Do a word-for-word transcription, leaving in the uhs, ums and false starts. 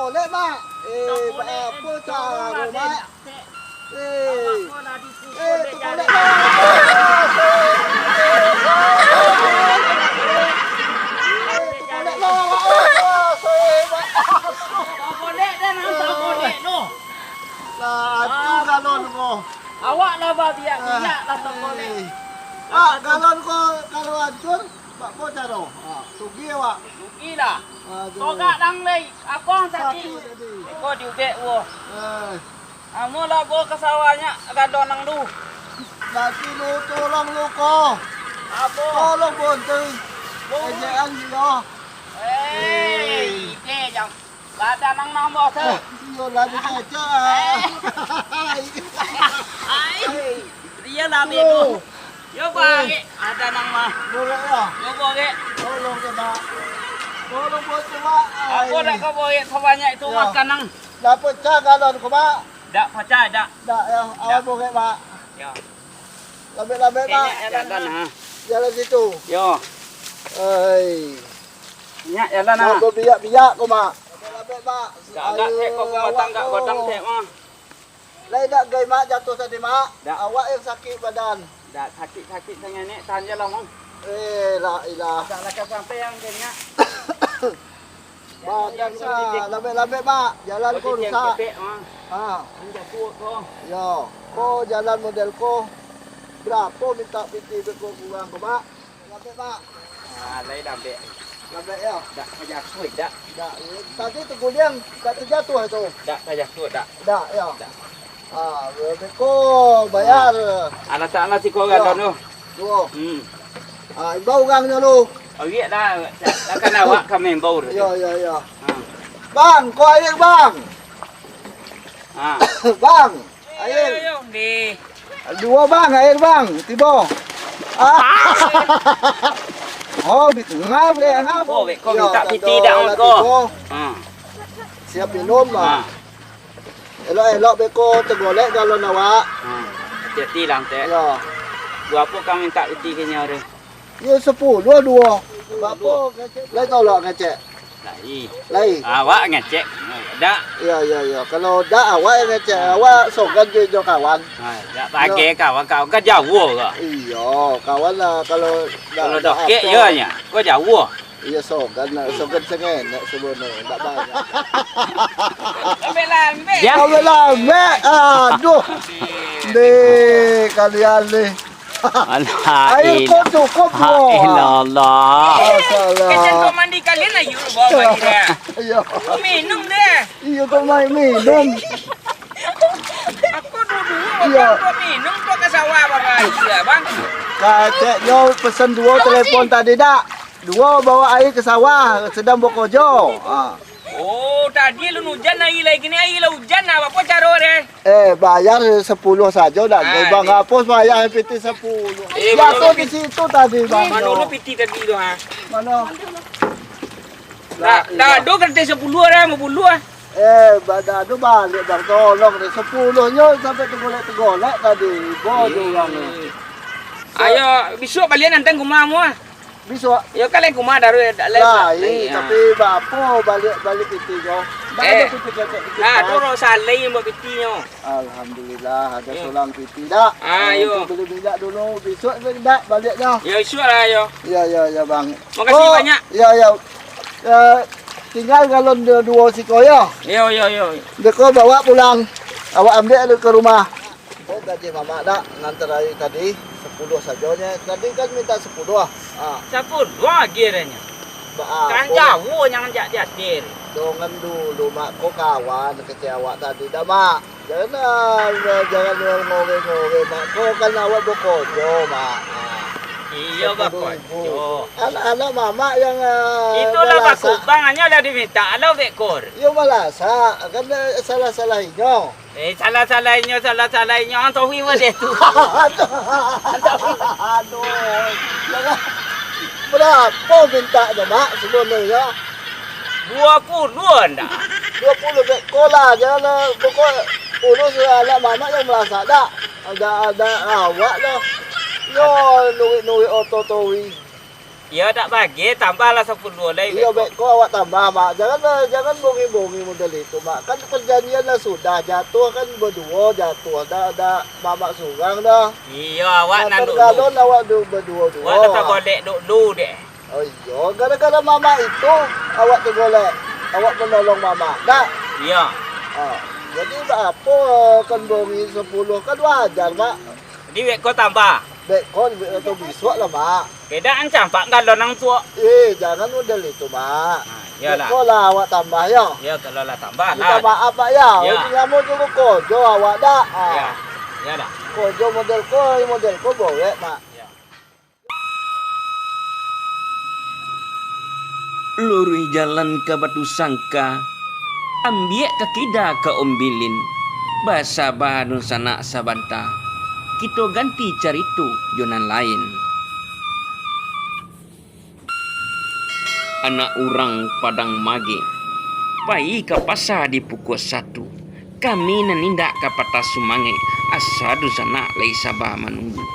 Togolek, Mak. Eh, apo caro, Mak? Eh, eh, togolek, Mak. Eh, togolek, Mak. Togolek, Mak. Lah, tu galon ko. Awak lah babiak-biak lah togolek. Eh. Mak, galon ko kalau ancua, baa caro? Ha, rugi awak. Rugi lah. Aduh. Togak dang lai, abang sakik. Sakik tadi. Iko diubek, wo. Eh. Amuah lah, bo, ka sawah nyo, galon nang tu. Nanti lu tolong lu ko. Apo? Tolong bontu. Bo. Ejekan dio. Eh, ide jang. Badan nang nambah tu. Eh, iyo lah dikecek. Eh. Ai. Ria lah bego. Yo, barek. Ada nang mah. Borek lah. Yo, borek. Tolong ke, Mak. Tolong buat tu, Mak. Apo dak kau borek sabanyak itu makan nang? Dah pecah galon ko, Mak. Dak pecah, dak. Dak, yo. Awak borek, Mak. Yo. Lambek-lambek, Mak. Inyak jalan, ha. Jalan situ. Yo. Ai. Inyak jalan, ha. Mak, babiak-biak ko, Mak. Lambek-lambek, Mak. Dak, dak, cek ko, batang dak godang, cek, mah. Lai dak gai, Mak, jatuah tadi, Mak? Dak. Awak yang sakik badan. Dak, sakik-sakik sangaik, tahan je lah, Mang. Eh, la ilah. Dak lah ka sampai yang kena. Badan sa, lambek-lambek, Mak. Jalan ko rusak. Kepek, Mang. Ha. Ini jatuah ko. Yo. Ko jalan model ko. Berapo minta piti beko kurang ko, Mak? Lambek, Mak. Ah, lai lambek. Lambek, yo? Dak tajatuah, dak. Dak, yo. Tadi teguliang, dak tajatuah tu. Dak tajatuah, dak. Dak, yo? Dak. Ah, lambek ko bayar. Ah. Alah, tak lah siko galon tu. Duo. Hmm. Ah, imbau urang nyo lu. Oh, iya dah. Takkan awak kami imbau tu. Yo, yo, yo. Ah. Bang, ko aia, Bang. Ah. Bang. Air. Ayo, ayo, di. Duo, Bang, air, Bang. Tibo. Ah. Oh, bi-, ngap, deh, ngap. Oh, beko minta piti dah, ko. Ha. Siap minum, Bang. Ha. Elok-elok beko tegolek galon awak. Ha. Hati-hati lah, Tek. Yo. Buat apo kau minta piti ke nyo, deh? Yo, sapuluah duo. Barapo ngecek? Lai tolak ngecek? Lai. Lai. Awak ngecek. Dak. Yo, yo, yo. Kalau dak awak yang ngecek, awak sogan jo, jo kawan. Ha, dak bagai kawan, kawan kan jauah ka. Iyo, kawan lah kalau dak, kalau dak dakek yo nya. Ko jauah. Iyo, sogan lah, sogan sangenek sabananyo, dak banyak. Ambek lah, ambek. Yo. Ambek lah, ambek. Aduh. Deh, kalian ni. Alah, air ko cukup, ilah. Ilallah. Masalah. Kecen kau mandi kalian ayu bawa mandi dah. Iyo. Minum deh. Iyo, kau main minum. Aku dulu iyo. Kau minum kau ke sawah, Bang. Iya, Bang. Kaceknyo pesen duo telepon tadi dak? Duo bawa air ke sawah, sedang bekerja. Ha. Oh, tadi alun ujan, aia lai kini, aia lah ujan, nah, apo caro deh? Eh, bayar sapuluah sajo dah. Ah, Bang, ni. Hapus bayar piti sapuluah. Eh, jatuah di situ tadi, Bang. Mano lu piti tadi tu, ha? Mano? Dah, dah ado kertas sapuluah dah, limo puluah ah. Eh, ba-, dah ado baliak, Bang. Tolong deh, sapuluahnyo sampai tegolek-tegolek tadi. Bodoh urang ni. Ayo, bisuak balian antang ka rumah mu ah. Bisuak. Yo, kan lai ka rumah daruih, dak lai. Lai, tapi baapo baliak-baliak piti ko? Dak ado piti ketek piti. Nah, tu ro salai buek pitinyo. Alhamdulillah, ado surang piti dak. Ah, yo. Bali minyak dulu, bisuak dak baliaknyo. Yo, bisuak lah, yo. Yo, yo, yo, Bang. Makasih banyak. Yo, yo. Eh, tingga galon du-, duo siko, yo. Yo, yo, yo. Beko bawa pulang. Awak ambiak ka rumah. Oh, gaji mamak dak ngantar ari tadi, sapuluah sajo nyo. Tadi kan minta sapuluah. Ah. Sapuluah agiah nyo. Kan jauah nyo jak di ateh. Dongan dulu, Mak, ko kawan kecek awak tadi dah, Mak. Jangan, ah, jangan ngoreh-ngoreh, Mak. Ko kan awak bakojo, Mak. Ah. Iyo, bakojo. Anak-anak mamak yang, ah, itulah malasak. Bakubang, hanyo lah diminta, alah bekor. Iyo, malasak. Kan, eh, salah-salah inyo. Eh, salah-salah inyo, salah-salah inyo. Ang tahu iwa deh tu. Aduh. Aduh. Barapo mintaknyo, Mak, sabananyo? Duo puluah ndak? Duo puluah beko lah. Jangan lah, pokok urus anak mamak yang malasak dak. Ada, ada awak lah. Yo, nuruik-nuruik oto towi. Iyo, dak bagi, tambahlah sapuluah lai. Iyo, beko awak tambah, Mak. Jangan, jangan bongi-bongi model itu, Mak. Kan perjanjian lah sudah, jatuah kan baduo, jatuah. Dak, dak Mamak surang doh. Iyo, awak nan dulu. Galon awak du-, baduo-duo. Awak lah tagolek dulu deh. Oh iyo, gara-gara Mamak itu, awak tagolek. Awak manolong Mamak, dak? Iyo. Ah, jadi baapo kan bongi sapuluah, kan wajar, Mak. Jadi beko tambah. Beko, beko bisuak lah, Mak. Beda ancang, Pak, galon nan tuo. Eh, jangan model itu, Mak. Ah, iyolah. Beko lah awak tambah, yo. Yo, kalau lah tambah lah. Minta maaf, Mak, yo. Yo. Urang lamo juo kojo awak, dak? Ah. Yo. Iyolah. Kojo model ko, model ko bowek, Mak. Yo. Luruih jalan ka Batu Sangka, ambiak ka kida ka Ombilin, basaba dunsanak sabanta, kito ganti carito jo nan lain. Anak urang Padang Magek, pai ka pasa di pukua satu. Kami nan indak ka patah sumangek, asa dunsanak lai saba manunggu.